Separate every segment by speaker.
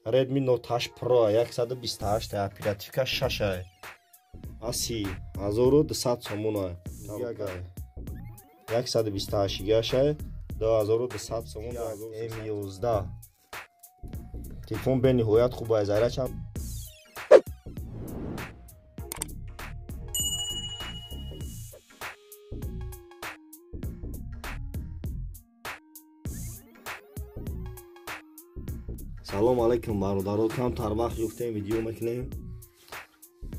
Speaker 1: Redmi Note 8 Pro 128 оперативка 6 аси 1200 сомон 128 гаша 2200 сомон M11 телефон бениҳоят хуб аст зарячам Салом алейкум бародаро, камтар вақт ёфтем видео мекунем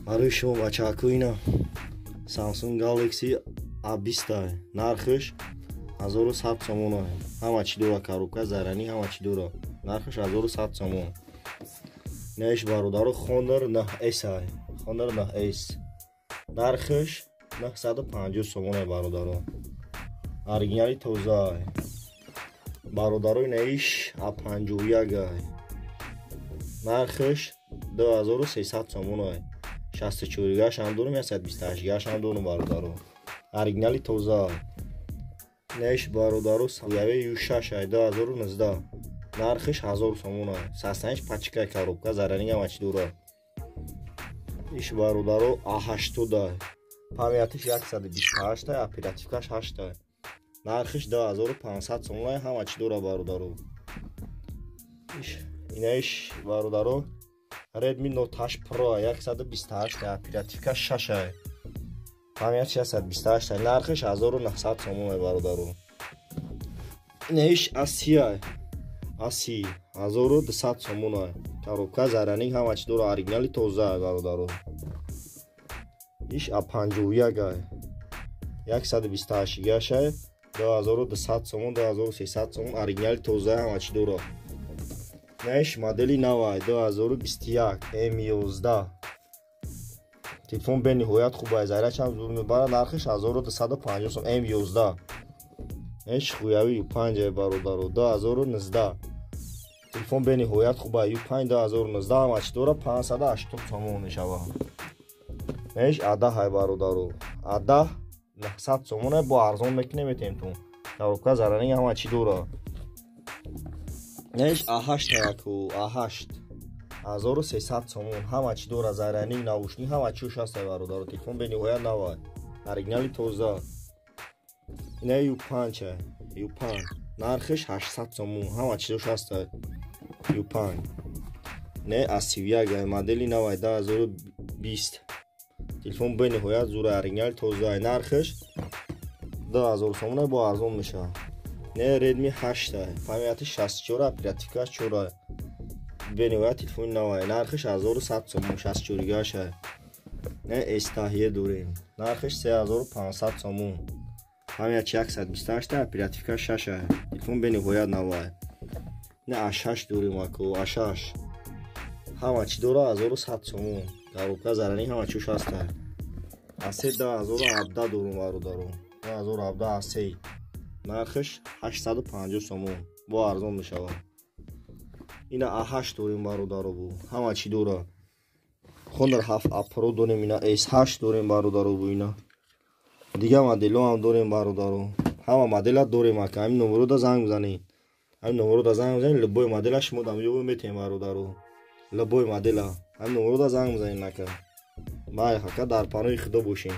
Speaker 1: барои шумо бачаҳако. Ина Samsung Galaxy A20 нархаш 1100 сомон. Ҳама чӣ дора, коробка, зарани, ҳама чӣ дора. Нархаш 1100 сомон. Наиш бародаро Honor 9S, Honor 9S нархаш 950 сомон бародаро. Оригинали тоза бародаро. Наиш A51 нархаш 2300 сомон. 64 гаш ҳам дорум, 128 гаш ҳам дорум бародаро. Оригинали тоза. Наиш бародаро Huawei U6 2019 нархаш 1000 сомон. 65 пачка, коробка, зарани, ҳама чӣ дора. Иш бародаро A80 памятиш 128, оперативкаш 8, нархаш 2500 сомон. Ҳама чӣ дора бародаро. Инаиш бародаро Redmi Note 8 Pro 128 оперативка 6 памятиш 128, нархаш 1900 сомон бародаро. Инаиш A30 A30 1200 сомон, коробка, зарани, ҳама чӣ дора, оригинали тоза бародаро. Иш A51 128 гаша 2200 сомон, 2300 сомон, оригинали тоза, ҳама чӣ дора. Наиш модели нава 2021 M11 телефон бениҳоят хуб аст, зарячам зуд мебарад, нархаш 1250 сом M11. Наиш Huawei U5 бародаро 2019 телефон бениҳоят хуб аст, U5 2019 ҳама чӣ дора, 580 сомон мешавад. Наиш A10 бародаро A10 900 сомон, бо арзон мекунем метем тун. Коробка, зарани, ҳама чӣ дора. Наиш A8 яку A8 1300 сомон, ҳама чӣ дора, зарани, наушник, ҳама чиш ҳаст бародаро. Телефон бениҳоят нава, оригинали тоза. Ина U5 U5 нархаш 800 сомон, ҳама чизош ҳаст U5. Не A31 модели нава 2020 телефон бениҳоят зура, оригинали тоза, нархаш 2000 сомон, бо арзон мешавад. Не Redmi 8 памяти 64, оперативка 4, бениҳоят телефони нава, нархаш 1100 сомон, 64 гаша. Не S10 дорем, нархаш 3500 сомон, памяти 128, оперативка 6, телефон бениҳоят нава. Не A6 дорем аку A6 ҳама чӣ дора, 1100 сомон, коробка, зарани, ҳама чиш ҳаст. A3 2017 дорум бародаро, 2017 A3 нархаш 850 сомон, бо арзон мешавад. Ина A8 дорем бародаро, бу ҳама чӣ дора. Honor 7A Pro дорем, ина S8 дорем бародаро, бу ина дигар моделҳо ҳам дорем бародаро. Ҳама модела дорем ака, ҳамин номерода занг бизанед, ҳамин номерода занг бизанед, любой модела шумо дам ёбо метем бародаро, любой модела ҳамин номерода занг бизанед ака. Май ака, дар паноҳи Худо бошем.